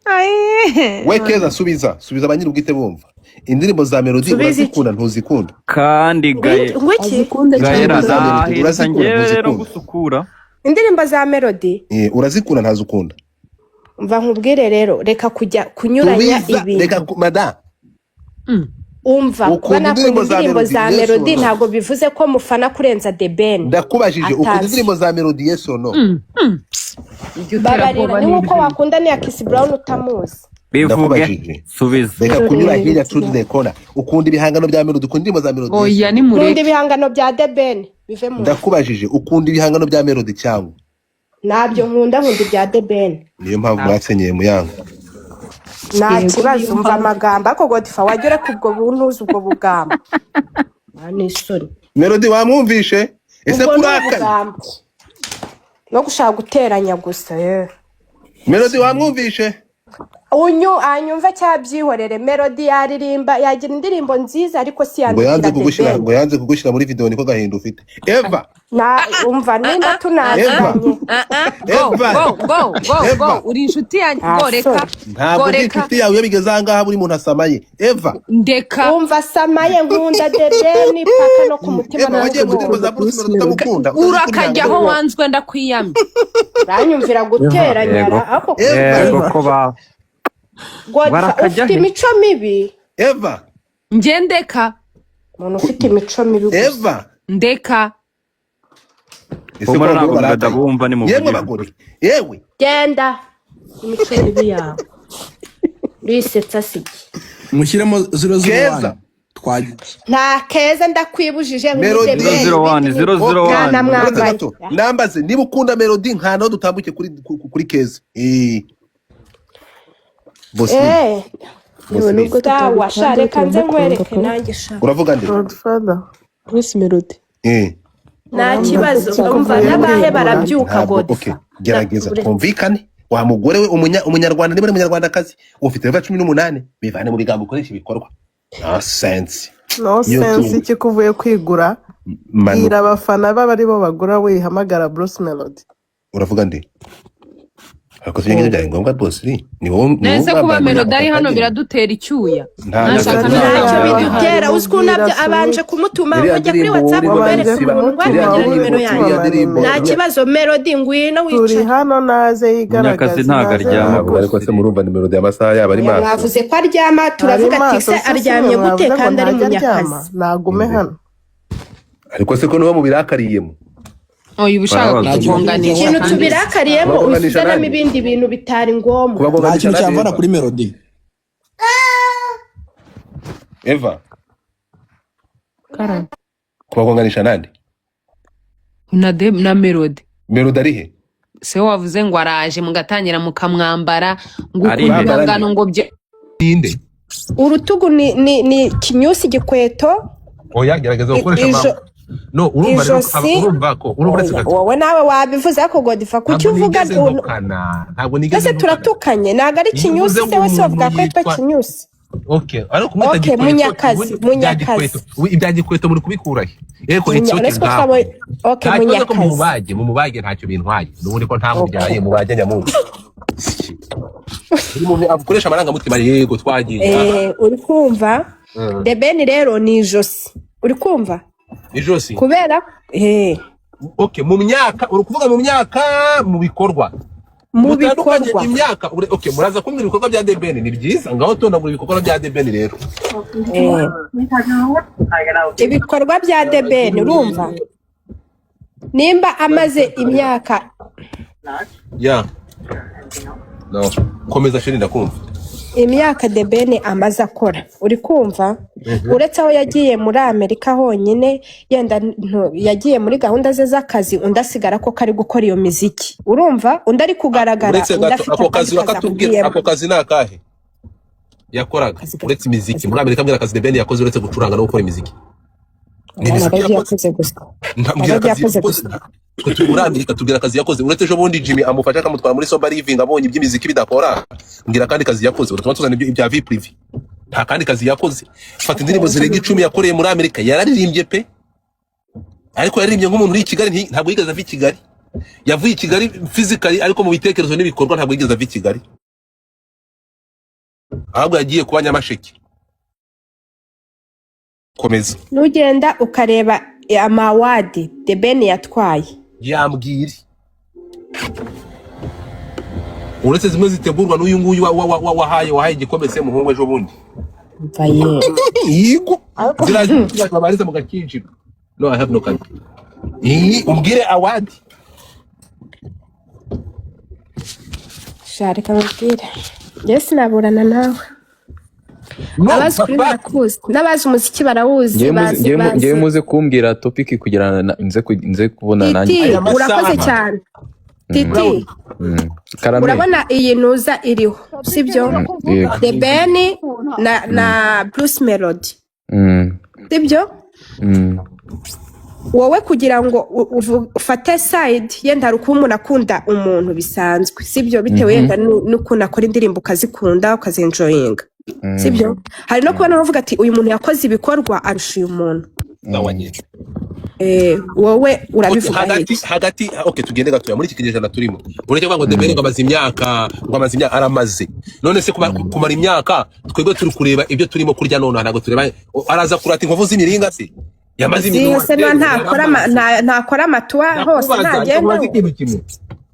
Ayi. We Keza, subiza, subiza ba nyir'ubwite bumva. Indirimbo za Melody Subiza iki? urazikunda, ntuzikunda? Kandi gaye Ngo iki? Azikunda cyane. Gahera. Indirimbo za Melody Nahita urazikunda, ngewe rero ntuzikunda? gusukura. Indirimbo za Melody? Urazikunda, ntazikunda? Mva nkubwire rero, reka kujya kunyuranya Subiza ibintu. reka mada. Umva, kuba Ukunda nakunda indirimbo za indirimbo Melody, za yes or Melody no? ntabwo bivuze ko mufana kurenza The Ben. Ndakubajije, ukunda Atazi. indirimbo za Melody, yes or no? Iryo Babarira. terabwoba Ni ni nk'uko iryo. wakunda niya Chris Brown utamuzi. Bivuge. Ndakubajije. Subiza. Reka kunyura hirya to the corner. Ukunda ibihangano bya Melody, ukunda indirimbo za Melody, yes Oya. or no? Nkunda Nimureke. ibihangano bya The Ben, bive mu Ndakubajije, ukunda ibihangano bya Melody cyangwa? Ntabyo nkunda, nkunda ibya The Ben. Niyo mpamvu mwasenyeye Muyango. Nta Yego, kibazo. niyo Umva mpamvu. amagambo ariko Godfa, wajya ureka ubwo buntuzi, ubwo bugambo, nta n'isoni. Melody wamwumvishe ese? Ubwo ni Kurakaye. ubugambo no gushaka guteranya gusa, yewe. Melody wamwumvishe? Unyu anyumve cyabyihorere. Melody yaririmba, yagira indirimbo nziza, ariko si Ngo yanze yandikira The kugushyira Ben. Ngo yanze kugushyira muri video, niko gahinda ufite, Eva. Na umva, nimba Eva. tunaziranye. Go. Eva. Go, go, go, go. Eva. Uri inshuti yanjye. Nta Go, reka. soni. Ntabwo Go, ndi reka. inshuti yawe. Iyo bigeze aha ngaha buri muntu asamaye, Eva. Ndeka. Umva, samaye, nkunda The Ben paka no ku mutima. Eva, No wagiye mu ku ndirimbo za bwonko. Bruce Melody utamukunda, utazikunda? Urakajyaho. Ibihangano. Wanzwe, ndakwiyamye. Uranyumvira guteranya. Yego. Ariko Eva. Yego ko ba Godfa, barakajya ufite he? imico mibi. Eva. Njye ndeka. Umuntu ufite imico mibi gusa. Eva. Ndeka. Ese ko Humura, abagore ntabwo barakaye? ndabumva. Yemwe Nimuvugishe abagore, ukuri. yewe. Genda, imico mibi yawe urisetsa siki? Mushyiremo 001. Keza. Twagiye. Nta Keza, ndakwibujije. Melody. 001, 001. Uretse Ntanamwambaye. gato, nambaze niba ukunda Melody nkanaho dutambuke kuri Keza. Boss. Eh. Yewe, nubwo Sawa sha, tutabikunda reka nze turamukunda nkwereke pe. nanjye sha. Uravuga nde? Godfather. Bruce Melody. Nta Urambwira kibazo. ko Umva, uvuye n'abahe kwigura. barabyuka. Ntabwo okay. Godfa. Gerageza twumvikane wa mugore we, umunyarwanda niba uri umunyarwandakazi ufite level 18, bivane mu bigambo, ukoresha ibikorwa. No sense. No Niyo sense. tu Iki kuvuye kwigura? Manu. Bwira abafana baba aribo bagura, wihamagara Bruce Melody. Uravuga nde? Ariko si ibyo byari ngombwa rwose, ni wowe, ni wowe. Nese kuba Mwambaye Melody ari hano akageni. biradutera icyuya? Nta Nashaka Nta Ntacyo n'aho. bidutera. Uzi ukuntu Mubwira abanje Sweet. kumutuma Iriya ngo jya kuri ndirimbo wowe WhatsApp urimo Wabanje ubereke gusiba ukuntu kumutuma, iriya rwagira wowe nimero ndirimbo yanjye. iriya gutuma ndirimbo. Nta nimero. kibazo, Melody, ngwino Turi wicare. hano, naze Munyakazi yigaragaze, ntabwo naze aryama. Ntabwo ariko Rwose. se murumva ni Melody amasaha yaba ari Oya, maso? mwavuze ko aryama, Ari turavuga ati maso se se si mwe aryamye gute mwavuze ngo kandi ari ntajya aryama? Munyakazi. Nagume hano. Ariko se ko nibo mubirakariyemo? Oya, uba ushaka Barabaza. Nta kintu kutugonganisha. Ikintu Kandi tubirakariyemo, Kubagonganisha uzanamo nande? ibindi bintu bitari ngombwa. Nta Kubagonganisha kintu nande? cyamvana Eva. kuri Melody. Eva. Karame. Kubagonganisha nande? Na Melody. Melody ari he? Se wavuze ngo araje, mugatangira mukamwambara ngo Ari ukuntu he? Mwambara ibihangano nde? ngo bye. Ninde? Urutugu ni kinyusi, gikweto. Oya, gerageza gukoresha Ijo amaboko. No, urumva rero ijosi. Urumva ko urumva, uretse Oya, gato. wowe nawe wabivuze, ariko Godifa, kuki Ntabwo uvuga nigeze ntukana, ntabwo nigeze Ese ntukana. turatukanye? Ntabwo ari Iyo kinyusi uvuze ngo se wese umuntu bavuga ko yitwa yitwa kinyusi? Okay, ariko kumwita Okay, gikweto, Munyakazi, ubundi ibya Munyakazi. gikweto, ibya gikweto muri kubikura he? Yego, it's Munya okay. uretse ko Ngaho twabonye, okay. Nta kibazo ko Munyakazi. mumubage, mumubage, ntacyo bintwaye n'ubundi ko ntamubyaye. Mubage nyamunsi, buri muntu akoresha amarangamutima. Yego, twagiye. Uri kumva? The Ben rero ni ijosi, uri kumva? Ijosi. Kubera Okay, mu myaka, uri kuvuga mu myaka, mu bikorwa? Mu Mutandukanye. bikorwa. Imyaka okay, muraza kumbwira ibikorwa bya The Ben ni byiza. Ngaho tondagura ibikorwa bya The Ben rero. Ibikorwa bya The Ben, urumva nimba amaze imyaka Ya no, komeza chérie, ndakumva. Imyaka The Ben amaze akora, uri kumva, uretse aho yagiye muri Amerika honyine, yenda yagiye muri gahunda ze z'akazi, undi asigara ko kari gukora iyo miziki, urumva, undi ari kugaragara, Uretse undi gato, afite ako akandi kazi kazi urakatubwira? ahugiyemo. Ako kazi ni akahe yakoraga uretse imiziki muri Amerika? Mbwira akazi The Ben yakoze uretse gucuranga no gukora imiziki. Ni Ntabwo imiziki ari ibyo yakoze? yakoze gusa. Mbwira Ntabwo ari ibyo akazi yakoze yakoze. gusa. Twe turi muri Amerika, tubwira akazi yakoze uretse ejo bundi Jimmy amufasha akamutwara muri sober living, abonye iby'imiziki bidakora. Mbwira akandi kazi yakoze uratuma tuzana ibyo ibya vie privée. Nta kandi kazi yakoze. Fata indirimbo zirenga 10 yakoreye muri Amerika. Yararirimbye pe, ariko yaririmbye nk'umuntu uri i Kigali. Ntabwo yigeze ava i Kigali. Yavuye i Kigali physically, ariko mu bitekerezo n'ibikorwa ntabwo yigeze ava i Kigali. Ahubwo yagiye kuba Nyamasheke. Komeza. Nugenda ukareba ama award The Ben yatwaye, Yambwire, uretse zimwe zitegurwa n'uyu nguyu wahaye igikombe se muhungu ejo bundi. Umva ye. Yego, ziriya babariza mu gakinjiro. No, I have no card. Iyi umbwire award. Sha, reka mubwire, njye sinaburana nawe. No. Abazi kuri Fact. barakuzi, n'abazi umuziki barawuzi. Ngewe muze Bazi ngewe bazi. Muze kumbwira topic kugira nze kubona nanjye. Titi, Aya masaha. urakoze cyane, Titi. Karame. Urabona iyi ntuza iriho, sibyo? Yego. The Ben na Bruce Melody, sibyo? Wowe kugira ngo ufate side, yenda hari ukuba umuntu akunda umuntu bisanzwe, sibyo? Bitewe yenda n'ukuntu akora indirimbo, ukazikunda, ukazenjoyinga, sibyo? Hari no kubona uvuga ati: "Uyu muntu yakoze ibikorwa arusha uyu muntu." Sawa nyine. Wowe Okay, urabivuga hagati iki? Hagati, okay, tugende gatoya muri iki kinyejana turimo. Ureke kuvuga ngo The Ben ngo amaze imyaka, aramaze. None se kumara imyaka, twebwe turi kureba ibyo turimo kurya none, ntabwo tureba araza kurata inkovu z'imiringa se yamaze Zihe se? No ntakora ama tour hose? Ndakubaza, Ntagenda. ndakubaza ikintu kimwe.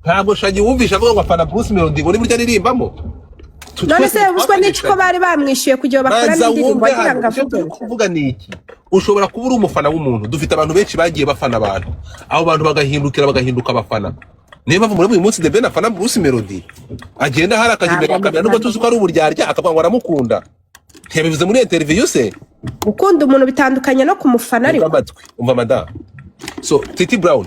Ntabwo Shaggy wumvisha avuga ngo afana Bruce Melody, ngo niburyo aririmbamo. None Twese se buzwa n'iki ko twafana. bari bamwishyuye kugira ngo bakorane Banza indirimbo wumve wagira hano ngo icyo avuge? turi kuvuga ni iki: ushobora kuba uri umufana w'umuntu. Dufite abantu benshi bagiye bafana abantu, abo bantu bagahindukira bagahinduka abafana. Niyo mpamvu muri uyu munsi The Ben afana Bruce Melody, agenda hari akajya imbere ya Ntabwo kamera, nubwo amufana. tuzi ko ari uburyarya, akavuga ngo aramukunda. Ntiyabivuze muri interview se? Gukunda umuntu bitandukanye no kumufana, Umva ariko amatwi, umva madamu. So Titi Brown,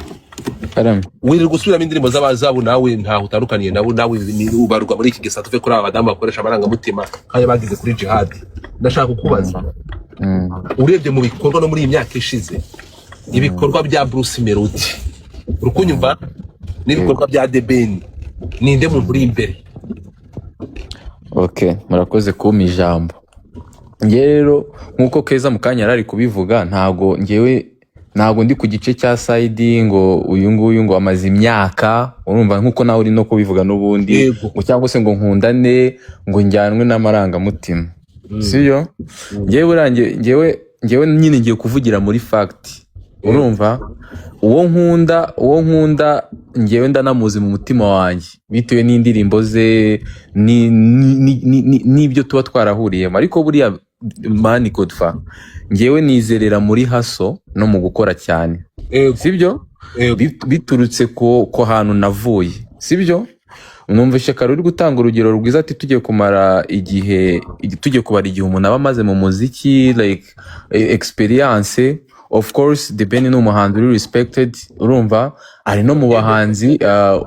Karame. wirirwa gusubiramo indirimbo z'abazabu, nawe ntaho utandukaniye nabo. Nawe ni ubarwa muri iki gisata. Uve kuri aba badamu bakoresha amarangamutima nk'ayo bagize kuri Jihad. Ndashaka kukubaza, urebye mu bikorwa no muri iyi myaka ishize, ibikorwa bya Bruce Melody, uri kunyumva, n'ibikorwa bya The Ben, ninde muntu uri imbere? Okay, murakoze kumpa ijambo. Ngewe rero, nk'uko Keza mu kanya yari ari kubivuga, ntago ngewe ntago ndi ku gice cya side ngo uyu nguyu ngo amaze imyaka, urumva, nk'uko nawe uri no kubivuga n'ubundi, ngo cyangwa se ngo nkundane, ngo njyanwe n'amarangamutima, sibyo? Ngewe urangiye, ngewe nyine ngiye kuvugira muri fact, urumva, uwo nkunda ngewe ndanamuzi mu mutima wanjye bitewe n'indirimbo ze n'ibyo tuba twarahuriyemo. Ariko buriya man, Godfa, ngewe nizerera muri hustle no mu gukora cyane, sibyo? Biturutse ku hantu navuye, sibyo? Numvise kare uri gutanga urugero rwiza ati tugiye kumara igihe, tugiye kubara igihe umuntu aba amaze mu muziki, like experience. Of course The Ben ni umuhanzi uri respected, urumva, ari no mu bahanzi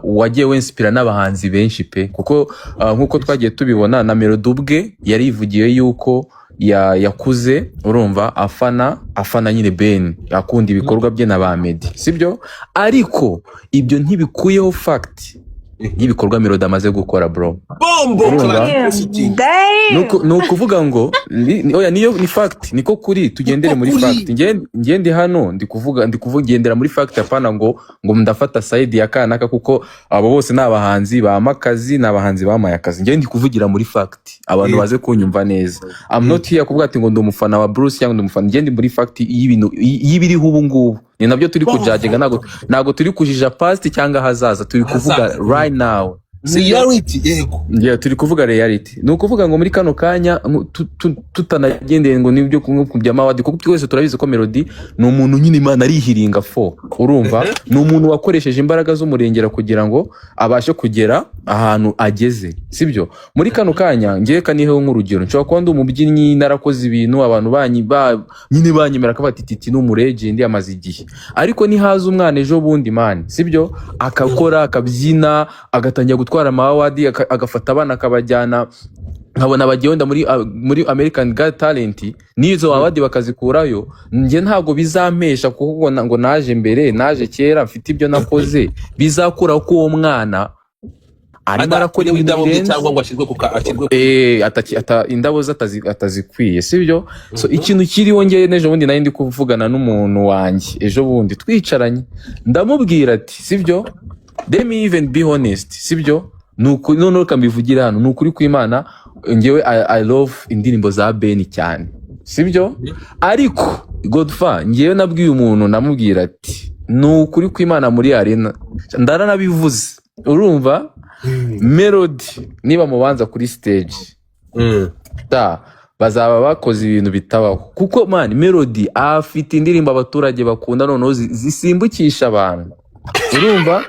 wagiye winspira n'abahanzi benshi pe, kuko nk'uko twagiye tubibona na Melody ubwe yarivugiye yuko yakuze, urumva, afana nyine Ben, akunda ibikorwa bye na ba Meddy, sibyo? Ariko ibyo ntibikuyeho fact y'ibikorwa Melody amaze gukora, bro. Bombo. Urumva? Damn! Ni ukuvuga ngo oya, niyo ni fact, niko kuri, tugendere muri kuri. fact. Nge ndi hano ndi kuvuga ngendera muri fact, apana ngo ndafata side ya kanaka, kuko abo bose ni abahanzi bampa akazi, ni abahanzi bampaye akazi. Nge ndi kuvugira muri fact, abantu baze kunyumva neza. I'm not here kuvuga ati ngo ndi umufana wa Bruce cyangwa ndi umufana. Nge ndi muri fact y'ibintu y'ibiriho ubu ngubu, ni nabyo turi kujudginga. Ntabwo turi kujija past cyangwa ahazaza, turi kuvuga Ahazaza. right now. Sibyo? Reality, yego. Yeah, turi kuvuga reality. Ni ukuvuga ngo muri kano kanya tutanagendeye ngo nibyo ku bya ma award, kuko twese turabizi ko Melody ni umuntu nyine Imana arihiringa fo, urumva, ni umuntu wakoresheje imbaraga z'umurengera kugira ngo abashe kugera ahantu ageze, sibyo? Muri kano kanya ngewe kaniheho nk'urugero, nshobora kuba ndi umubyinnyi, narakoze ibintu abantu banyi ba nyine banyemera ko bati Titi ni umu legend, amaze igihe. Ariko nihaza umwana ejo bundi, man, sibyo, akakora, akabyina, agatangira gutwara ama award, agafata abana akabajyana, nkabona bagiye wenda muri American Got Talent, n'izo award bakazikurayo, njye ntabwo bizampesha kuko ngo naje mbere, naje kera, mfite ibyo nakoze, bizakuraho ko uwo mwana arimo arakora ibintu indabo bye birenze. Cyangwa ngo ashyirwe ku ka ashyirwe Indabo ze atazikwiye, sibyo? So ikintu kiriho, ngewe n'ejo bundi nari ndi kuvugana n'umuntu wanjye, ejo bundi twicaranye, ndamubwira ati: "Sibyo, let me even be honest, sibyo? Noneho reka mbivugire hano, ni ukuri kw'Imana." Ngewe I love indirimbo za Ben cyane, sibyo? Ariko Godfa, ngewe nabwiye umuntu, namubwira ati ni ukuri kw'Imana muri arena ndaranabivuze, urumva? Melody niba mubanza kuri stage da bazaba bakoze ibintu bitabaho, kuko man, Melody afite indirimbo abaturage bakunda, noneho zisimbukisha abantu, urumva?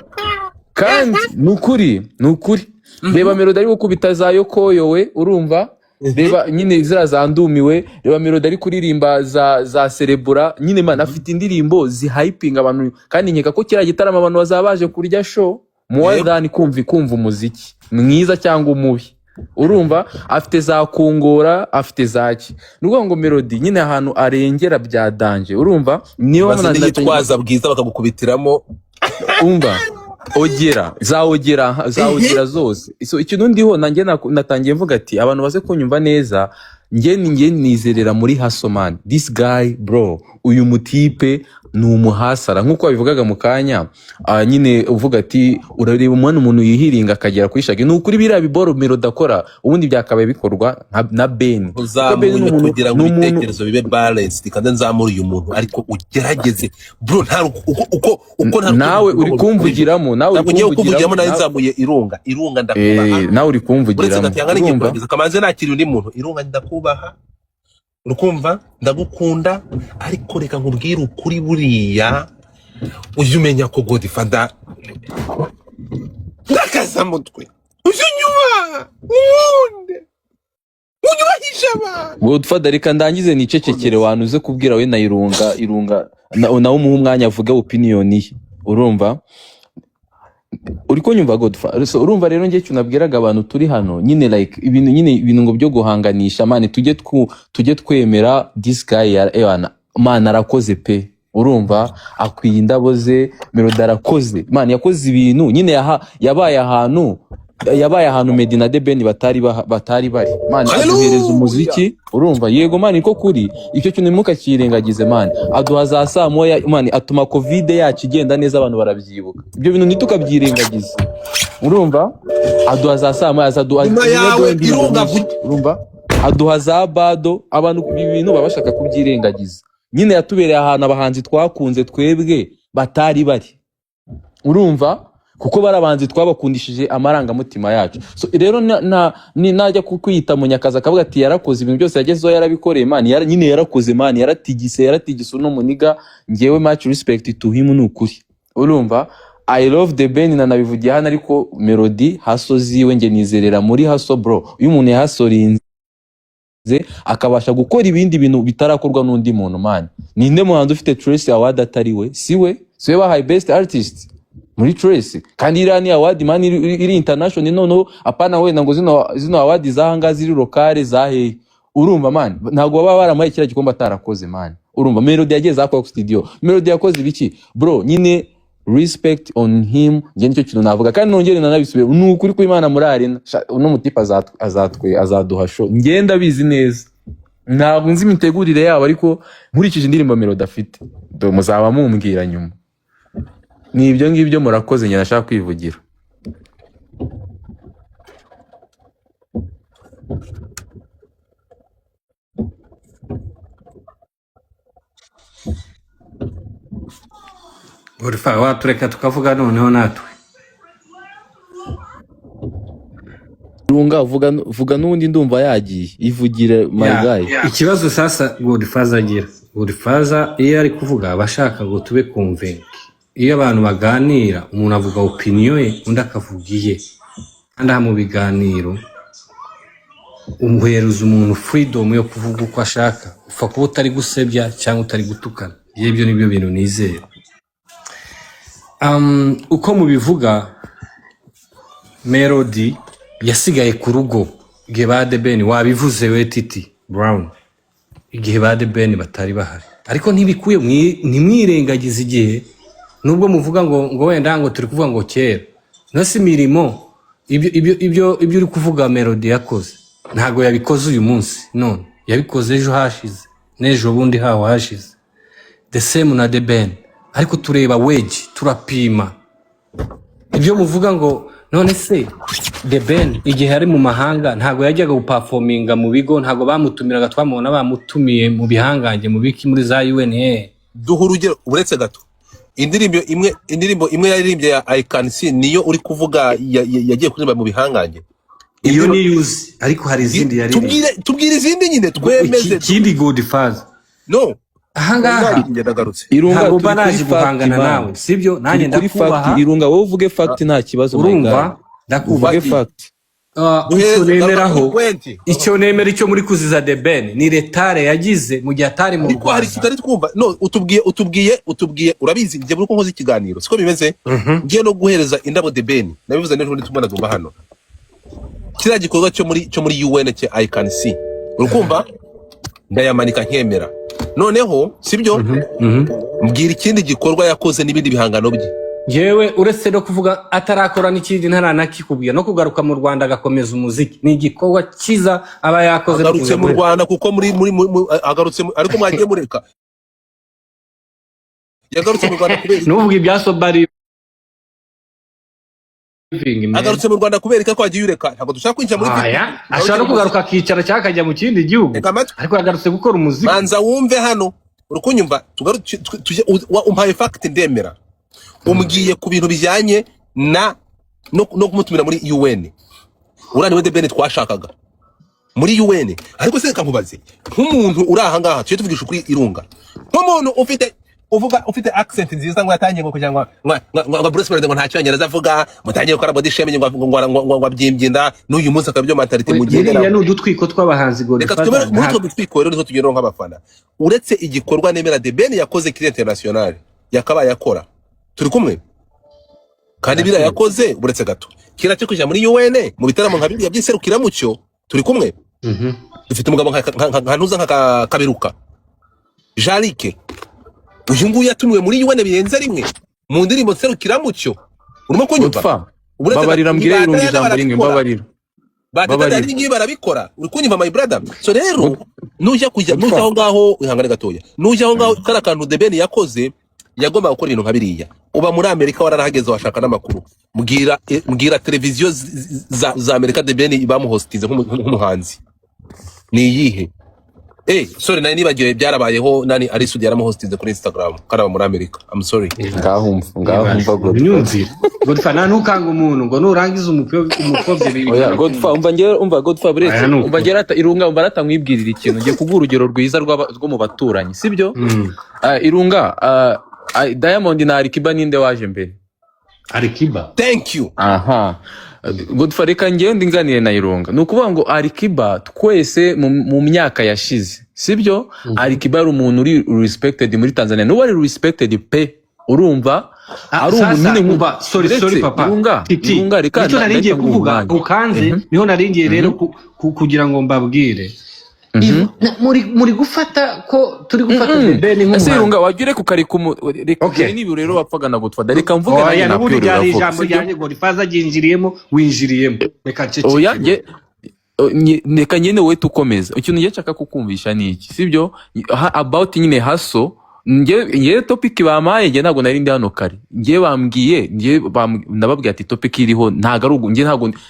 Kandi ni ukuri ni ukuri, reba Melody ari gukubita za yokoyowe, urumva? Reba nyine ziriya za ndumiwe, reba Melody ari kuririmba za cerebura nyine. Man, afite indirimbo zihayipinga abantu, kandi nkeka ko kiriya gitaramo abantu bazaba baje kurya show more than kumva umuziki mwiza cyangwa umubi, urumva? Afite za kungora, afite za ki, ni ukuvuga ngo Melody nyine ahantu arengera bya danger, urumva? Niyo Bazi mpamvu n'iyitwaza bwiza bakagukubitiramo. Umva, ogera za ogera za ogera zose. So ikintu ndiho nanjye natangiye mvuga ati abantu baze kunyumva neza, njye nizerera muri hustle man. This guy bro, uyu mutipe ni umuhasara nk'uko babivugaga mu kanya. Nyine uvuga ati urareba umwana, umuntu yihiringa akagera kuri Shaggy. Ni ukuri biriya biboro Melody akora ubundi byakabaye bikorwa na Ben, kuko Ben ni uzamuye umuntu kugira ngo ni umuntu ibitekerezo bibe balanced, kandi nzamure uyu muntu, ariko ugerageze bro, nta uko nta Nawe uri kumvugiramo, nawe uri ntabwo ngiye kumvugiramo kukuvugiramo nawe nawe nzamuye Irunga. Irunga, ndakubaha. Nawe uri Uretse kumvugiramo, gatiyanga n'igiye urumva? kurangiza, kamanze nakira undi muntu. Irunga, ndakubaha, urukumva, ndagukunda, ariko reka nkubwire ukuri, buriya ujye umenya ko Godfather ndakazamutwe, ujye unyubaha, uwunde unyubahisha abantu. Godfather, reka ndangize nicecekere, wantu uze kubwira we na Irunga. Irunga nawe umuhe umwanya avuge opinion ye, urumva? Uri kunyumva, Godfather? So, urumva rero njye icyo nabwiraga abantu turi hano nyine, like ibintu nyine, ibintu ngo byo guhanganisha man, tujye twemera this guy ya ewana man, arakoze pe, urumva? Akwiye indabo ze. Melody arakoze man, yakoze ibintu nyine, yabaye ahantu Meddy na The Ben batari bari man, aduhereza Haleluya. umuziki, urumva? Yego man, niko kuri, icyo kintu ntimukakirengagize man. Aduha za saa moya man, atuma Covid yacu igenda neza, abantu barabyibuka. Ibyo bintu ntitukabyirengagize, urumva? Aduha za saa moya, aduha Nyuma niwe yawe aduha indirimbo Irunga nyinshi, vuge. urumva? Aduha za bado, abantu ibi bintu baba bashaka kubyirengagiza nyine. Yatubereye ahantu abahanzi twakunze twebwe batari bari, urumva? Kuko bari abahanzi twabakundishije amarangamutima yacu. So rero najya kukwita Munyakazi akavuga ati yarakoze ibintu byose yagezeho, yarabikoreye man, nyine yarakoze man, yaratigise uno muniga. Ngewe much respect to him, ni ukuri, urumva? I love The Ben, nanabivugiye hano, ariko Melody hustle ziwe, nge nizerera muri hustle bro. Iyo umuntu yahasorinze akabasha gukora ibindi bintu bitarakorwa n'undi muntu man, ninde muhanzi ufite Trace Award atari we? Si we? Si we bahaye best artist muri Trace? Kandi iriya ni award man iri international, noneho apana wenda ngo zino award z'ahangaha ziri locale za hehe, urumva man? Ntabwo baba baramuhaye kiriya gikombe atarakoze man, urumva? Melody yagiye za Coke Studio, Melody yakoze ibiki bro. Nyine respect on him, njye nicyo kintu navuga, kandi nongere nanabisubire, ni ukuri kw'Imana muri arena uno mutipe azatwe azaduha show, ngenda ndabizi neza. Ntabwo nzi imitegurire yabo, ariko nkurikije indirimbo Melody afite, do muzaba mumbwira nyuma. Ni ibyo ngibyo, murakoze, njye nashaka kwivugira. Godfather, watureka tukavuga noneho natwe. Runga, vuga n'ubundi, ndumva yagiye, ivugire my Ya, guy. ikibazo sasa Godfather agira, Godfather iyo ari kuvuga aba ashaka ngo tube convinced. Iyo abantu baganira, umuntu avuga opinion ye, undi akavuga iye, kandi aha mu biganiro umuhereza umuntu freedom yo kuvuga uko ashaka, upfa kuba utari gusebya cyangwa utari gutukana. Ibyo nibyo bintu nizera. Uko mubivuga, Melody yasigaye ku rugo igihe ba The Ben, wabivuze we Titi Brown, igihe ba The Ben batari bahari, ariko ntibikuye ntimwirengagize igihe, nubwo muvuga ngo wenda ngo turi kuvuga ngo kera no si imirimo. Ibyo uri kuvuga Melody yakoze, ntabwo yabikoze uyu munsi none, yabikoze ejo hashize n'ejo bundi haho hashize, the same na The Ben. Ariko tureba wage, turapima ibyo muvuga ngo none se The Ben igihe ari mu mahanga ntabwo yajyaga guperforminga mu bigo, ntabwo bamutumiraga, twamubona bamutumiye mu bihangange, mu biki, muri za UN. Duha urugero, uretse gato, indirimbo imwe yaririmbye ya I Can See, niyo uri kuvuga yagiye kuririmba mu bihangange? Iyo ni yuzi, ariko hari izindi yaririmbye. Tubwire izindi nyine twemeze. Ikindi, Godfather, No. ahangaha Njye ndagarutse. Irunga, ntabwo turi mba kuri naje fact, guhangana man. nawe, sibyo? Nanjye Turi kuri ndakubaha. fact, Irunga, wowe uvuge fact, nta kibazo, my guy. Urumva, ndakubaha. Uvuge fact. Icyo Duhereze nemeraho, point. icyo nemera, icyo muri kuziza The Ben ni retard yagize mu gihe atari mu Ariko hari Rwanda. kitari twumva. No, utubwiye, urabizi, njye buri uko nkoze ikiganiro siko bimeze. Ngiye no guhereza indabo The Ben, nabivuze n'ejo bundi tumwe na hano, kiriya gikorwa cyo muri UN cye I Can See, urukumva ndayamanika nkemera. Noneho sibyo, mbwira ikindi gikorwa yakoze n'ibindi bihangano bye. Yewe, uretse no kuvuga atarakora n'ikindi, ntaranakikubwira, no kugaruka mu Rwanda agakomeza umuziki ni igikorwa cyiza aba yakoze no Agarutse kuza mu muri Rwanda kuko muri agarutse ariko mwagiye mureka, yagarutse mu Rwanda kubera iki? Nuvuga ibya sober living, man. Agarutse mu Rwanda kubera iki? Ko wagiye ureka, ntabwo dushaka kwinjira muri Aya, ashobora no kugaruka akicara cyangwa akajya mu kindi gihugu, Reka amatwi. ariko yagarutse gukora umuziki. Manza wumve hano, uri kunyumva? Tugaruke tujye umpaye fact ndemera, umbwiye ku bintu bijyanye na no kumutumira muri UN. Uriya niwe The Ben twashakaga muri UN. Ariko se reka nkubaze nk'umuntu uri aha ngaha, tujye tuvugisha ukuri, Irunga, nk'umuntu ufite uvuga ufite accent nziza, ngo yatangiye ngo kugira ngo Bruce Melody ngo nta cyongereza avuga, mutangiye gukora body shaming, ngo abyimbye inda, n'uyu munsi akaba byo mentality Biriya mugenderaho. ni udutwiko tw'abahanzi, Reka Godfather. twemere muri utwo dutwiko rero niho tugenderaho nk'abafana. Uretse igikorwa nemera The Ben yakoze kuri international yakabaye akora, turi kumwe kandi biriya yakoze, uretse gato kiriya cyo kujya muri UN mu bitaramo nka biriya by'iserukiramuco, turi kumwe? Dufite umugabo nka ntuza nka Kaberuka Jarike, uyu nguyu yatumiwe muri UN birenze rimwe mu ndirimbo nserukiramuco, urimo kunyumva? Godfa, Uretse mbabarira, mbwire ba Irunga Diana ijambo rimwe. barabikora. Mbabarira. Bateta Mbabarira. ngibi barabikora, uri kunyumva, my brother? So rero nujya kujya Godfa. nujya aho ngaho, ihangane gatoya, nujya aho ngaho, kariya kantu The Ben yakoze, yagombaga gukora ibintu nka biriya. Uba muri Amerika, wararahageze, washaka n'amakuru. Mbwira televiziyo za Amerika The Ben bamuhostinze nk'umuhanzi ni iyihe? Sorry, nari nibagiwe, byarabayeho. Nani, ari Sudi yaramuhostinze kuri Instagram karaba muri Amerika. I'm sorry. Ngaho umva, Godfa. Imyumvire, Godfather, nta ntukanga umuntu ngo nurangiza umukobwa. Oya Godfa, umva ngewe, umva Godfa, buretse. Aya ni ukuri. Umva ngewe rata, Irunga, umva rata nkwibwirira ikintu. Ngiye kuguha urugero rwiza rwo mu baturanyi, sibyo? Irunga, Diamond na Alikiba, ninde waje mbere? Alikiba. Thank you. Aha Godfa, reka ngewe ndinganire na Irunga. Ni ukuvuga ngo Alikiba twese mu myaka yashize, sibyo, Alikiba ari umuntu uri respected muri Tanzania, n'ubu ari respected pe, urumva? Ari umuntu Sasa nyine umva, sorry, uretse sorry papa. Irunga, Titi, Irunga, reka nicyo nari ngiye ndahita nguha kuvuga umwanya. ukanze. Niho nari ngiye rero kugira ngo mbabwire. Muri gufata ko turi gufata The Ben Ese nk'umuhanzi. Irunga, wajya ureka ukareka reka. Okay. Dore niba rero wapfaga na Godfather, reka mvuge nanjye. Oya, n'ubundi Nakwirura ryari vuba, ijambo sibyo? ryanjye, Godfather aryinjiriyemo, winjiriyemo, reka nceceke. Oya, nge reka nyine wowe tukomeza. Ikintu ngiye nshaka kukumvisha ni iki, sibyo? About nyine haso, nge topic bampaye, nge ntabwo nari ndi hano kare. Nge bambwiye, nge ndababwiye ati topic iriho ntabwo ari nge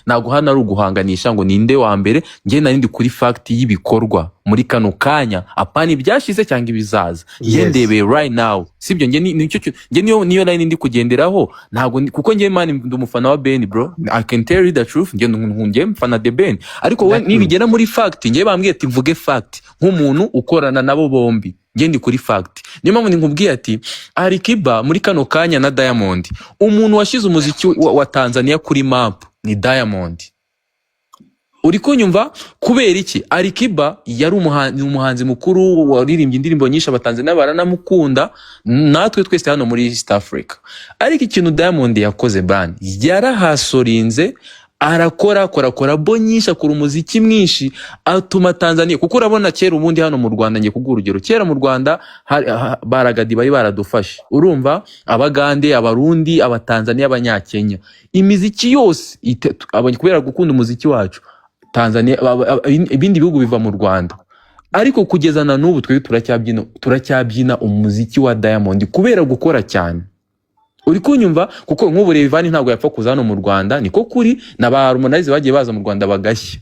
ntabwo hano ari uguhanganisha ngo ninde wa mbere. Nge nari ndi kuri fact y'ibikorwa muri kano kanya, apana ibyashize cyangwa ibizaza. Nge ndebeye right now, sibyo? Nge nicyo nge niyo line ndi kugenderaho. Ntabwo kuko nge man ndi umufana wa Ben, bro, I can tell you the truth. Nge nge mfana The Ben, ariko we nibigera muri fact, nge bambwiye ati mvuge fact nk'umuntu ukorana nabo bombi. Nge ndi kuri fact, niyo mpamvu nkubwiye ati Alikiba muri kano kanya na Diamond, umuntu washyize umuziki wa Tanzania kuri map ni Diamond, uri kunyumva? Kubera iki? Alikiba yari umuhanzi mukuru waririmbye indirimbo nyinshi, Abatanzania baranamukunda, natwe twese hano muri East Africa. Ariko ikintu Diamond yakoze bani, yarahasorinze, arakora, akora collabo nyinshi, akora umuziki mwinshi, atuma Tanzania, kuko urabona kera ubundi hano mu Rwanda, ngiye kuguha urugero, kera mu Rwanda baragadi bari baradufashe, urumva, Abagande, Abarundi, Abatanzania, Abanyakenya, imiziki yose kubera gukunda umuziki wacu, Tanzania, ibindi bihugu biva mu Rwanda. Ariko kugeza na n'ubu twebwe turacyabyina umuziki wa Diamond kubera gukora cyane. Uri kunyumva? Kuko nk'ubu Rayvanny ntabwo yapfa kuza hano mu Rwanda, niko kuri na ba Harmonize bagiye baza mu Rwanda bagashya.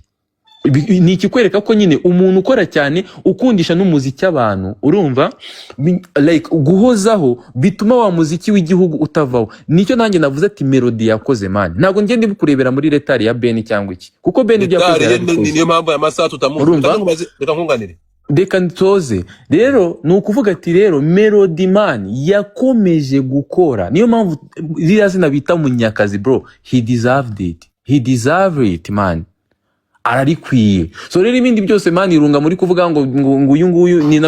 Ni ikikwereka ko nyine umuntu ukora cyane, ukundisha n'umuziki abantu, urumva, like guhozaho bituma wa muziki w'igihugu utavaho. Nicyo nanjye navuze ati Melody yakoze, man. Ntabwo ngende kurebera muri retari ya Ben cyangwa iki, kuko Ben ibyo yakoze Retari ye yarabikoze. Niyo mpamvu aya masaha tutamuzi. Urumva? Reka nkubaze, reka nkunganire. Reka ntoze rero. Ni ukuvuga ati rero Melody, man, yakomeje gukora, niyo mpamvu ririya zina bita Munyakazi, bro, he deserved it, he deserved it, man, ararikwiye. So rero ibindi byose, man, irunga muri kuvuga ngo uyu nguyu ni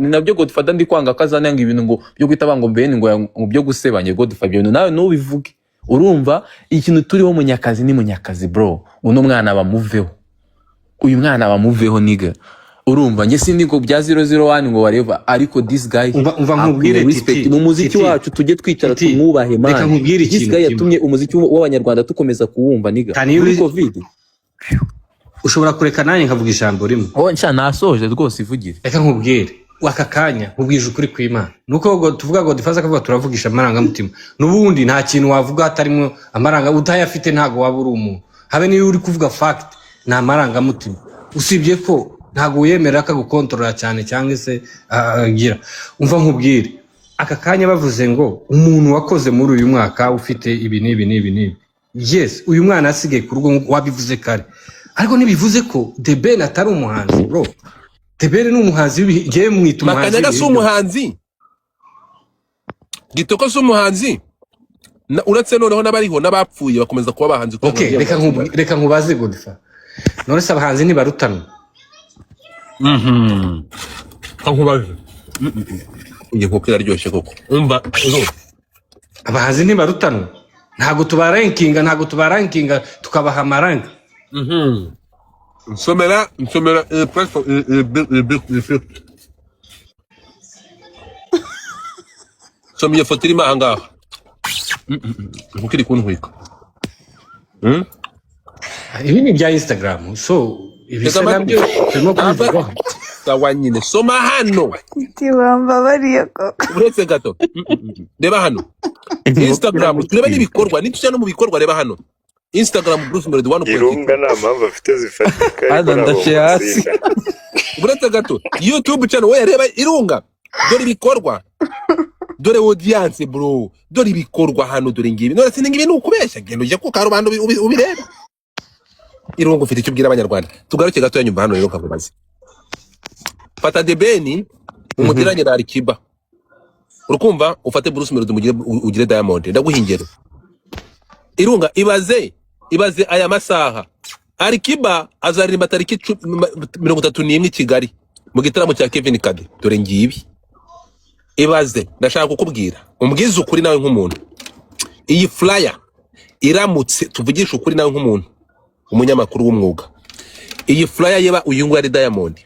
nabyo Godfather ndi kwanga ko azana ngo ibintu ngo byo guhita banga ngo Ben ngo byo gusebanya. Godfather, ibyo bintu nawe ntubivuge. Urumva, ikintu turiho, Munyakazi ni Munyakazi, bro. Uno mwana bamuveho, uyu mwana bamuveho, nigga. Urumva, njye sindi ngo bya 001 ngo wareva, ariko this guy Umva nkubwire, akwiye respect. Titi, Mu muziki Titi, wacu tujye twicara Titi, tumwubahe, man. reka nkubwire This ikintu guy kimwe. yatumye umuziki w'abanyarwanda tukomeza kuwumva, nigga, Can you muri COVID. Ushobora kureka nanjye nkavuga ijambo rimwe? Oh, nshya nasoje rwose, ivugire. Reka nkubwire, aka kanya nkubwije ukuri kw'Imana, nuko ngo tuvuga ngo dufaze akavuga, turavugisha amarangamutima. N'ubundi nta kintu wavuga hatarimo amaranga, utayafite ntabwo waba uri umuntu. Habe niyo uri kuvuga fact, ni amarangamutima, usibye ko ntabwo wiyemera akagukontorora cyane cyangwa se agira. Umva nkubwire, aka kanya bavuze ngo umuntu wakoze muri uyu mwaka ufite ibi n'ibi n'ibi n'ibi, yes, uyu mwana asigaye ku rugo wabivuze kare, ariko ntibivuze ko The Ben atari umuhanzi, bro. The Ben ni umuhanzi w'ibihe, njyewe mwita umuhanzi Makanyaga si w'ibihe byose. umuhanzi, Gitoko si umuhanzi. Uretse noneho n'abariho n'abapfuye bakomeza kuba abahanzi kuko Okay, reka nkubaze, Godfa, none se abahanzi ntibarutanwa? Nkubaze, iyi nkoko iraryoshye koko. Umva. Abahanzi ntibarutanwa, ntabwo tubarankinga, ntabwo tubarankinga tukabaha amaranka. Nsomera iyi press, iyi soma iyo foto irimo aha ngaha. Inkoko iri kuntwika. Ibi ni ibya Instagram, so ibi Tega se amatwi. nabyo turimo kubivugaho. Sawa nyine, soma hano. Titi, wambabariye koko. Uretse gato. Reba hano Instagram, turebe n'ibikorwa, nitujya no mu bikorwa. Reba hano Instagram, Bruce Melody 1.2. Irunga nta mpamvu afite zifatika, ariko Hano ntabwo ndashe hasi. mutsinda. Uretse gato, YouTube channel we, reba Irunga, dore ibikorwa, dore audience, bro, dore ibikorwa hano, dore ngibi. None se ngibi ni ukubeshya? Genda ujye ku karubanda ubirebe. Irunga, ufite icyo ubwira abanyarwanda? Tugaruke gato nyumva hano rero kakubaze. Fata The Ben umugeranye na Alikiba, urukumva? Ufate Bruce Melody ugire Diamond. Ndaguha ingero, Irunga. Ibaze aya masaha Alikiba azaririmba tariki 31 i Kigali mu gitaramo cya Kevin Kade. Dore ngibi. Ibaze, ndashaka kukubwira, umbwize ukuri nawe nk'umuntu, iyi flyer iramutse, tuvugishe ukuri nawe nk'umuntu umunyamakuru w'umwuga, iyi flyer yeba uyu nguyu ari Diamond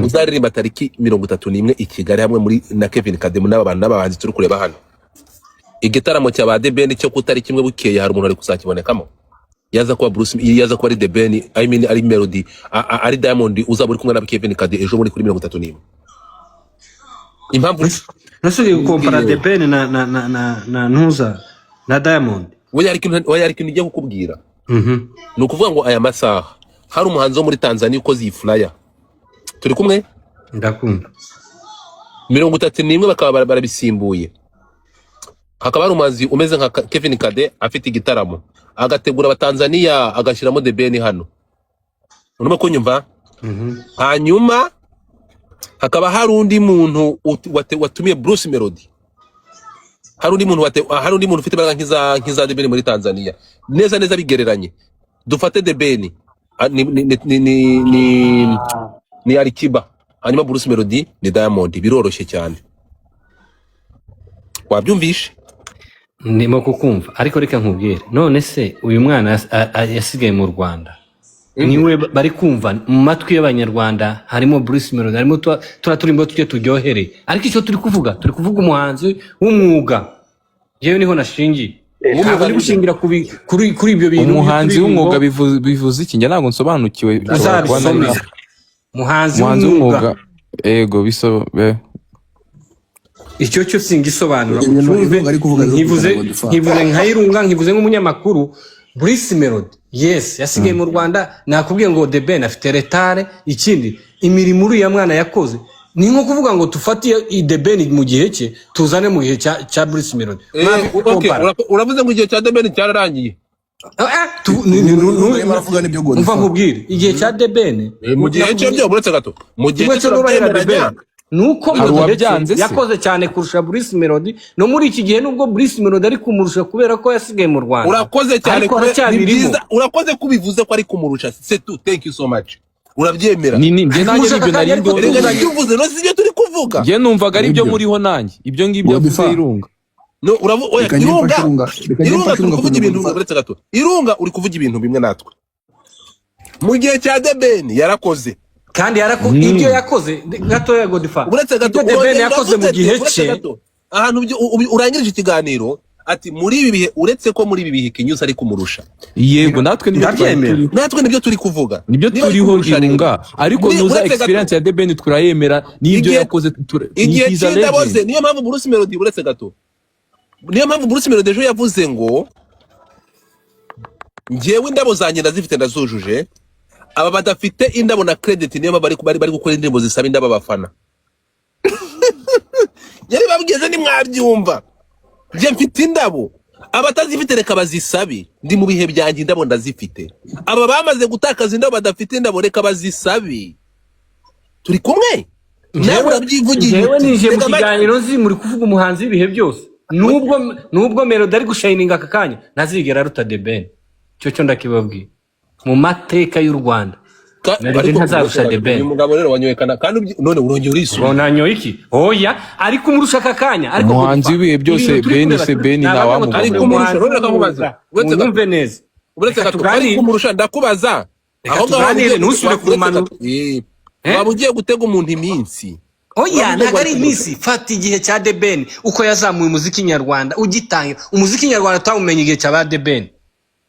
uzaririmba tariki 31 i Kigali hamwe muri na Kevin Kade n'aba bantu n'abahanzi turi kureba hano, igitaramo cya ba The Ben cyo ku tariki imwe bukeye, hari umuntu ari kuzakibonekamo? Yaza kuba Bruce, yaza kuba ari The Ben, I mean ari Melody, ari Diamond uzaba uri kumwe na Kevin Kade ejo bundi kuri 31. Impamvu Nase ugiye gukompara The Ben na ntuza na Diamond? Oya, hari ikintu ngiye kukubwira. Ni ukuvuga ngo aya masaha hari umuhanzi wo muri Tanzania ukoze iyi flyer, turi kumwe? Ndakumva. 31 bakaba barabisimbuye, hakaba hari umuhanzi umeze nka Kevin Kade afite igitaramo, agategura abatanzania, agashyiramo The Ben hano. Urimo kunyumva? Hanyuma hakaba hari undi muntu watumiye Bruce Melody, hari undi muntu ufite imbaraga nk'iza The Ben muri Tanzania, neza neza bigereranye. Dufate The Ben ni Alikiba, hanyuma Bruce Melody ni Diamond. Biroroshye cyane, wabyumvishe? Ndimo kukumva, ariko reka nkubwire. None se uyu mwana yasigaye mu Rwanda, niwe bari kumva mu matwi y'abanyarwanda? Harimo Bruce Melody, harimo turiya turimbo tujye turyohereye, ariko icyo turi kuvuga, turi kuvuga umuhanzi w'umwuga. Yewe, niho nashingiye, ntabwo ndi gushingira kuri ibyo bintu Umuhanzi by'uturirimbo. w'umwuga bivuze iki? Njye ntabwo nsobanukiwe, bishobora kuba nari Uzabisome, muhanzi umuhanzi w'umwuga. w'umwuga, ego biso. Icyo cyo singisobanura. Ibintu Ucyumve. Irunga ari kuvuga Nkivuze, birumvikana, Godfather. nkivuze nka Irunga, nkivuze nk'umunyamakuru. Bruce Melody, yes, yasigaye mu Rwanda. Nakubwiye ngo The Ben afite retard. Ikindi, imirimo uriya mwana yakoze ni nko kuvuga ngo tufate The Ben mu gihe cye, tuzane mu gihe cya Bruce Melody. Okay, Compara. uravuze ngo igihe cya The Ben cyararangiye. Irunga arimo aravuga n'ibyo, Umva Godfather. nkubwire, igihe cya The Ben, Mu gihe cye byo, uretse gato, mu gihe kimwe cye cyo nubahera The turabyemeranya. Ben nuko mu Hari gihe cye uwabyanze se? yakoze cyane kurusha Bruce Melody. No muri iki gihe, nubwo Bruce Melody ari kumurusha kubera ko yasigaye mu Rwanda, Urakoze cyane. ariko Ni aracyabirimo. byiza, urakoze ko ubivuze ko ari kumurusha. C'est tout, thank you so much, urabyemera. Ni njye nanjye Kumurusha nibyo aka kanya, nari ariko ndiho. Erega tuzanye. nibyo uvuze, no si ibyo turi kuvuga. Njye numvaga ari byo Nibyo. muriho nanjye, ibyo ngibyo avuze. Godfather. Irunga. No, uravu oya. Reka njye Irunga, mfashe Irunga, reka njye Irunga, mfashe turi Irunga kuvuga kugira ibintu Godfather. Uretse gato, Irunga, uri kuvuga ibintu bimwe natwe. Mu gihe cya The Ben yarakoze. Kandi yarako ibyo yakoze gatoya, Godfather, Uretse gato, ibyo The Ben urongera yakoze mu uravuze gihe ati, uretse cye. gato, ahantu urangirije ikiganiro ati muri ibi bihe, uretse ko muri ibi bihe Kinyusi ari kumurusha. Yego, natwe nibyo twari Ndabyemera. turiho. Natwe nibyo turi kuvuga. Nibyo Niba ari turiho. kumurusha rero, Irunga, ariko nuza uretse gato, experience ya The Ben turayemera n'ibyo yakoze igihe he's a cy'indabo ze. legend. Niyo mpamvu Bruce Melody, uretse gato, niyo mpamvu Bruce Melody ejo yavuze ngo njyewe indabo zanjye ndazifite, ndazujuje. Aba badafite indabo na credit, niyo mpamvu bari gukora indirimbo zisaba indabo abafana. Yari babwiye, ntimwabyumva? Njye mfite indabo, abatazifite reka bazisabe. Ndi mu bihe byanjye, indabo ndazifite. Aba bamaze gutakaza indabo, badafite indabo, reka bazisabe. Turi kumwe nawe, urabyivugiye Njyewe uti, ninjiye mu reka kiganiro nzi muri kuvuga umuhanzi w'ibihe byose. Nubwo Melody ari gushininga aka kanya, ntazigera aruta The Ben. Icyo cyo ndakibabwiye, mu mateka y'u Rwanda Melody Ariko ntazarusha The Ben. Uyu mugabo rero wanyoye kana kandi none urongera urisubira. Ngo nanyoye iki? Oya, ariko umurusha aka kanya, ariko Umuhanzi Godfather, w'ibihe byose, ibintu turi Ben kureba se Ben ni abavuga ngo ntawamubona. Ariko turi umurusha, umuhanzi none reka nkubaze. w'umwuga. Uretse gato. Munyumve neza. Uretse Reka gato, tuganire. ariko umurusha, ndakubaza. Reka Aho ngaho waba tuganire, ugiye ntusubire uretse kumanura. gato. Waba ugiye gutega umuntu iminsi. Oya, Waba ntabwo ugiye ari iminsi. Fata igihe cya The Ben, uko yazamuye umuziki nyarwanda ugitangira. Umuziki nyarwanda twawumenye igihe cya ba The Ben.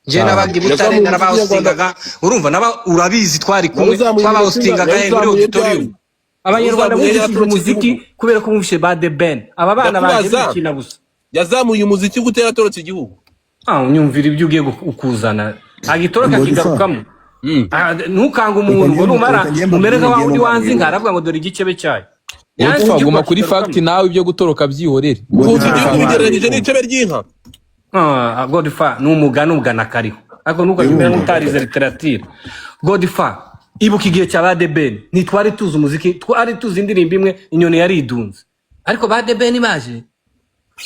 Njye nabaga i Butare, Yazamuye umuziki narabahostingaga, urumva naba urabizi, twari kumwe. Yazamuye Twabahostingaga muri yazamuye auditorium. ryari? Abanyarwanda Yazamuye bumvishije yaturutse umuziki igihugu. kubera ko bumvise ba The Ben. Aba bana baje Ndakubaza. bikina gusa. Yazamuye umuziki gute yaratorotse igihugu? Ah, unyumvira ibyo ugiye kuzana agitoroka Godfather. kigarukamo. Ah, ntukange umuntu Reka ngo numara reka njye mbabwire umere nka wa njye wundi wanze numva inka, aravuga ngo dore igicebe cyayo. Yanze Godfather, igihugu guma kuri akigarukamo. fact nawe, ibyo gutoroka byihorere. Guhuza Godfather. igihugu bigereranyije n'icebe ry'inka. Ah, Godfather, ni umugani ugana kariho, ariko ntukajye umera nk'utarize literature. Godfather, ibuka igihe cya ba The Ben, ntitwari tuzi umuziki, twari tuzi indirimbo imwe, Inyoni Yaridunze. Ariko ba The Ben baje,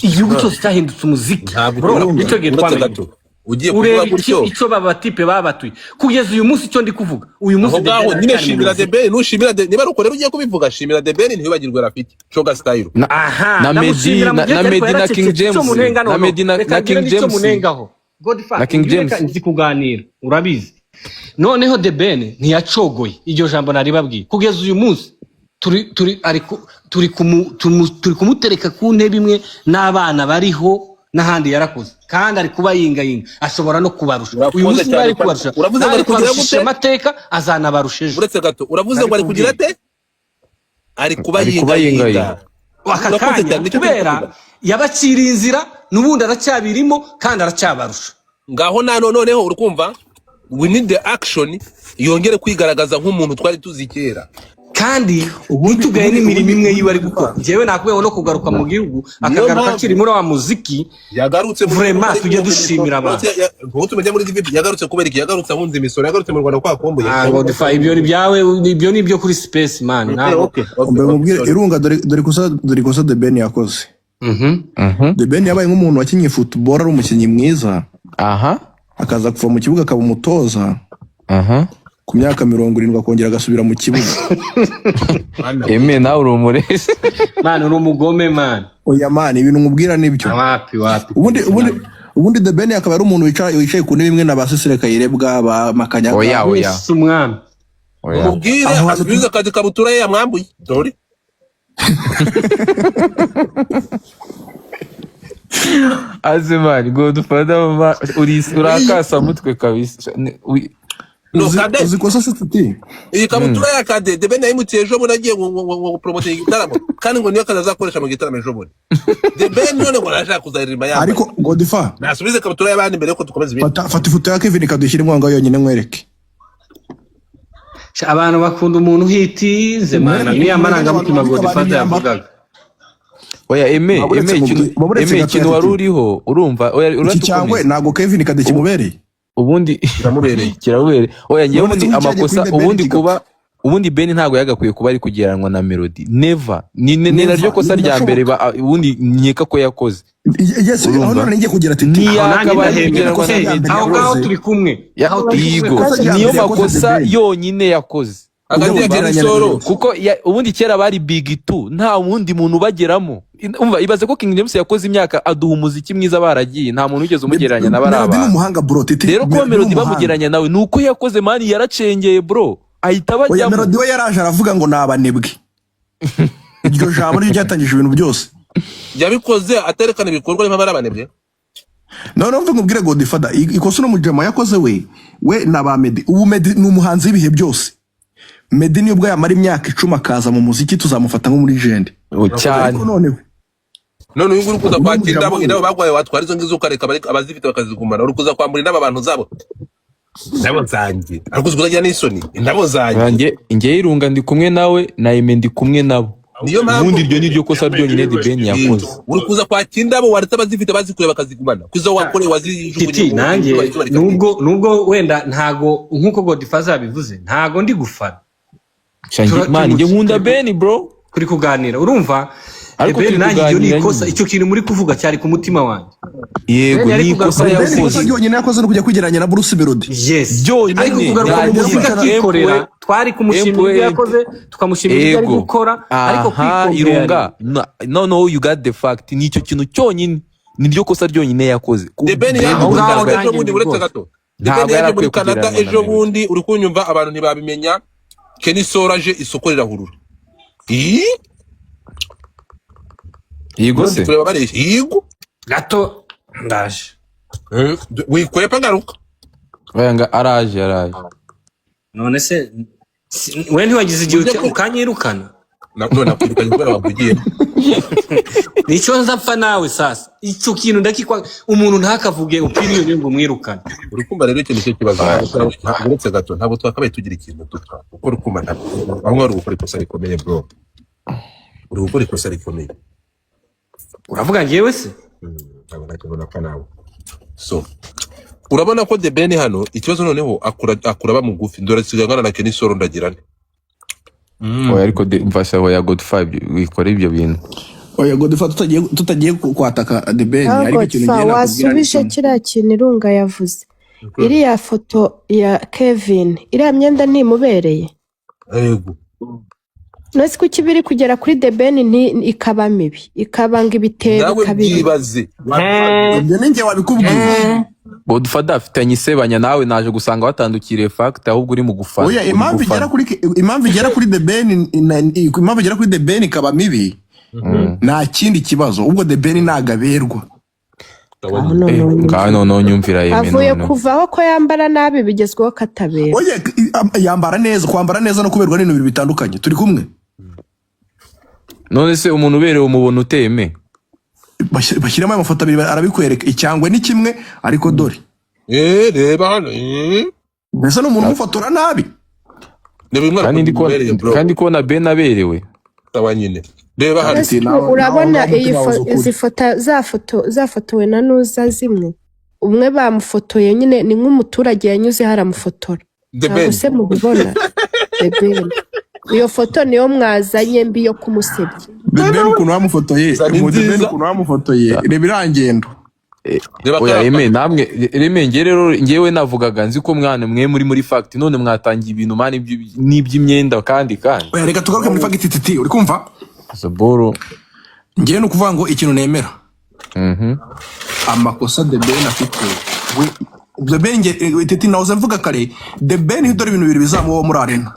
igihugu cyose cyahindutse umuziki. Ntabwo Bro, uretse icyo gihe uretse twamenye gato, ugiye kuvuga ureba gutyo. icyo baba batipe babatuye kugeza uyu munsi. Icyo ndi kuvuga uyu munsi, Aho The ngaho Ben nyine aracyari mu shimira The muziki. Ben, nushimira niba ari uko rero ugiye kubivuga, shimira The Ben, ntiwibagirwe Rafiki Coga Style. Aha, Na Meddy, ndamushimira mu gihe na cye, ariko Meddy na King yaracecetse. Icyo James. munenga Na noneho, Meddy reka na ngire King n'icyo James. munengaho. Godfather, Na King ujye ureka, James. nzi kuganira, urabizi. Noneho The Ben ntiyacogoye, iryo jambo naribabwiye. Kugeza uyu munsi turi turi ari ku- turi kumu- tumu- turi kumutereka ku ntebe imwe n'abana bariho n'ahandi yarakoze, kandi ari kuba yingayinga, ashobora no kubarusha uyu Urakoze munsi. cyane. Niba ari kubarusha, Uravuze ngo nawe ari kugira kubarushisha gute? amateka, azanabarusha ejo. Uretse gato, uravuze ngo ari kugira ate? Ari kuba Ari kuba yingayinga. yingayinga. Aka Urakoze kanya cyane, nicyo turi kubera kuvuga. yabaciriye inzira, n'ubundi aracyabirimo kandi aracyabarusha. Ngaho na noneho urikumva, we need the action, yongere kwigaragaza nk'umuntu twari tuzi kera. Kandi Ubundi ntitugaye ubundi n'imirimo ubundi imwe yiwe ari ubundi gukora. Njyewe nakubwiye no kugaruka mu gihugu, Niyo akagaruka mpamvu akiri muri wa muziki. Yagarutse mu gihugu Vraiment, ari tujye guhunga dushimira imisoro. abantu. Ntutumejya muri DVP, yagarutse kubera iki? Yagarutse ahunze imisoro, yagarutse mu Rwanda kwa kumbuye. Ah, Godfather, ibyo ni byawe, ibyo ni ibyo kuri space, man, ntabwo Okay, Mbe okay, mubwire sorry. Irunga, dore ikosa, dore ikosa The Ben yakoze. The Ben yabaye nk'umuntu wakinnye football, ari umukinnyi mwiza, akaza kuva mu kibuga akaba umutoza, ku myaka 70 akongera agasubira mu kibuga. Eme, nawe uri umurezi. Man, uri umugome, man. Oya man, ibintu nkubwira nibyo. Wapi, wapi. Ubundi The Ben akaba ari umuntu wicaye ku ntebe imwe na ba Cecile Kayirebwa, ba Makanyaga. Oya, oya. Yesu umwami. Oya. Mubwire Aho hantu asubize akazi kabutura ye yamwambuye, dore. Aze man, Godfather, urakasa mutwe kabisa. No, Uzi Kade. uzi kosa se, Titi? Iyi kabutura ya Kade, The Ben yayimutiye ejo bundi agiye ngo promote igitaramo, kandi ngo niyo kazi azakoresha mu gitaramo ejo bundi. The Ben none ngo arashaka kuzaririmba yambaye. Ariko Godfa, Nasubize ikabutura y'abandi mbere yuko dukomeza ibindi. fata ifoto ya Kevin kadushyire inkunga yonyine nkwereke. Sha, abantu bakunda umuntu uhitize mana, niya marangamutima Godfather yavugaga. Oya eme. Baburetse Eme, ikintu baburetse eme gato ikintu ya wari Titi. uriho, urumva? Oya, Iki uratukomeza. cyangwe ntabwo Kevin Kade kimubereye. Ubundi Kiramubereye. Kiramubereye. Oya, ngewe None ubundi se nk'icyagiye amakosa kuri The Ben ubundi kigapfa. kuba ubundi Ben ntabwo yagakwiye kuba ari kugeranwa na Melody, never. Ni Never, naryo kosa rya mbere ubundi nkeka ko yakoze. Yes, aho Urumva? none ngiye kugira, Titi. Aho nanjye Ntiyakabaye ndahemera. kugeranwa na Eh, Melody. aho ngaho Yakoze. turi kumwe. Aho turi kumwe. Yigo. Ikosa rya Niyo mbere yakoze makosa The Ben. yonyine yakoze. Hagati ya Urumva? Kenny Solo. Kuko ubundi kera bari big two, nta wundi muntu ubageramo. Umva, ibaze ko King James yakoze imyaka aduha umuziki mwiza, baragiye, nta muntu wigeze umugereranya na bari Melody ni abantu. umuhanga, bro, Titi. Rero kuba Melody ni Melody umuhanga. bamugereranya nawe ni uko yakoze, man, yaracengeye, bro, ahita Oya, abajyamo. Melody we yaraje aravuga ngo ni abanebwe. Iryo jambo ryo ryatangije ibintu byose. Yabikoze aterekana ibikorwa, niba ari abanebwe. Noneho mve nkubwire, Godfather, ikosa uno mujama yakoze, we na ba Meddy. Ubu Meddy ni umuhanzi w'ibihe byose. Meddy nibwo yamara imyaka 10 akaza mu muziki, tuzamufata nko muri legend. Oh, cyane. Ariko noneho None uyu nguyu uri kuza uno kwakira indabo, mujama we indabo bagwaye, watwara izo ngizo ukareka abazifite bakazigumana. Uri kuza kwambura indabo abantu zabo, indabo zanjye, ariko uzi kutagira n'isoni, indabo zanjye. Njye Irunga ndi kumwe nawe, na Aime ndi kumwe nabo. Niyo mpamvu Ubundi iryo ni ryo kosa ryonyine The Ben yakoze. Uri kuza kwakira indabo, waretse abazifite bazikuye bakazigumana, kuzo wakoreye wazijugunye Titi, mu nanjye izuba, izuba rikakwica. nubwo wenda ntago nkuko Godfather yabivuze, ntago ndi gufana. Sha, man, njye nkunda Ben, bro. Turi kuganira, urumva? Ariko Ben, turi nanjye iryo ni kuganira ikosa. nyine. Icyo kintu muri kuvuga cyari ku mutima wanjye. Yego. Ben yari Ni kugaruka ikosa mu Ben muziki. ikosa yakoze ryonyine yakoze no kujya kwigereranya na Bruce Melody. Yes. Byonyine. Ariko kugaruka mu Nta muziki kindi. akikorera, twari kumushimira ibyo yakoze, tukamushimira ibyo ari Ego. gukora, ariko Aha. kwikompera Irunga, no, you got the fact. Ni icyo kintu cyonyine, niryo kosa ryonyine yakoze. The Ben yaje Ben muri ngaho Canada ejo nanjye bundi, ndi uretse rwose. gato. The Ben Ntabwo yari yaje muri akwiye Canada kugereranywa na ejo Melody. bundi, uri kunyumva? Abantu ntibabimenya. Kenny Solo aje, isoko rirahurura. Ii? Yego se. Tureba bareshya. Yego. Gato ndaje. Wikwepa, ngaruka. Oya, nga araje, araje. None se we ntiwagize igihe Ujya ukanyirukana? None nakwirukanye kubera wavugiye. Nicyo nzapfa nawe sasa. Icyo kintu ndakikwa, umuntu ntakavuge opinion ngo mwirukane. Uri kumva rero, icyo nicyo kibazo. Uretse gato, ntabwo twakabaye tugira ikintu dupfa, kuko uri kumva, ntabwo aho ngaho uri gukora ikosa rikomeye, bro, uri gukora ikosa rikomeye. Uravuga njyewe se? Ntabwo nakibona ko nawe. So urabona ko The Ben hano ikibazo noneho akura aba mugufi, ndora asigaye angana na Kenny Solo, ndagira nte? Oya, ariko mfasha, oya Godfather, wikora ibyo bintu. Oya Godfather, tutagiye kwataka The Ben, ariko ikintu Godfa ngiye nakubwira ni wasubije kimwe. Kiriya kintu Irunga yavuze, iriya foto ya Kevin, iriya myenda ntimubereye? Yego. None kuki biri kugera kuri The Ben ikaba mibi, ikaba ngo ibitebo Nawe ikaba ibi? byibaze. Ibyo ni njye wabikubwiye. Godfather afitanye isebanya nawe, naje gusanga watandukiriye fact, ahubwo uri mu gufana. Oya, Uri impamvu igera gufana. kuri impamvu igera kuri The Ben impamvu igera kuri The Ben ikaba mibi, nta kindi kibazo, ubwo The Ben ntago aberwa. Aho noneho Ngaho noneho nyumvira yeme. Avuye Noneho kuvaho ko yambara nabi, bigezweho katabera. Oya, yambara neza. Kwambara neza no kuberwa ni ibintu bibiri bitandukanye. Turi kumwe? None se umuntu uberewe umubona uteme? Bashyiramo ayo mafoto abiri, arabikwereka. Icyangwe ni kimwe, ariko dore. Reba hano. Mbese ni umuntu umufotora nabi? Reba uyu mwana Kandi ndi ukuntu kubona umubereye, bro. Kandi kubona Ben aberewe. Sawa nyine, reba hano. Ati, Urabona nawe iyi umutima wabuze ukuri. izi foto za foto zafotowe na nuza zimwe, umwe bamufotoye nyine ni nk'umuturage yanyuze haramufotora. The Ntabwo Ben. se mubibona? The Ben, iyo foto niyo mwazanye mbi yo kumusebya. The Ben ukuntu bamufotoye, Zari mu The Ben nziza. ukuntu bamufotoye, reba irangendo. Reba Oya. kariya. Eme, namwe reme, njye rero njyewe navugaga nzi ko mwana mwe muri fact, none mwatangiye ibintu, man, n'iby'imyenda kandi. Oya, reka tugaruke muri fact, Titi, uri kumva? Zaboro. Ngewe ni ukuvuga ngo ikintu nemera, amakosa The Ben afite we, The Ben nge Titi, nahoze mvuga kare, The Ben dore ibintu bibiri bizamubaho muri arena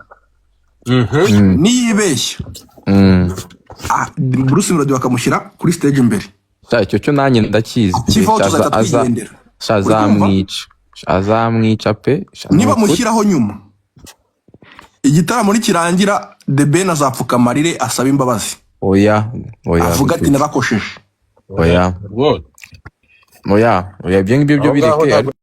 niyibeshya, Bruce Melody bakamushyira kuri stage imbere. Sha, icyo cyo nanjye ndakizi. Kivaho tuzahita Aza twigendera. sha Uri kumva? azamwica. Azamwica pe. Sha, ni Niba ukuri. mushyiraho nyuma, igitaramo nikirangira, The Ben azapfuka amarire, asaba imbabazi. Oya, oya. Avuga ati: "Narakosheje." Oya. Rwose. Oya, oya, ibyo ngibyo byo Aho ngaho bireke. ntabwo.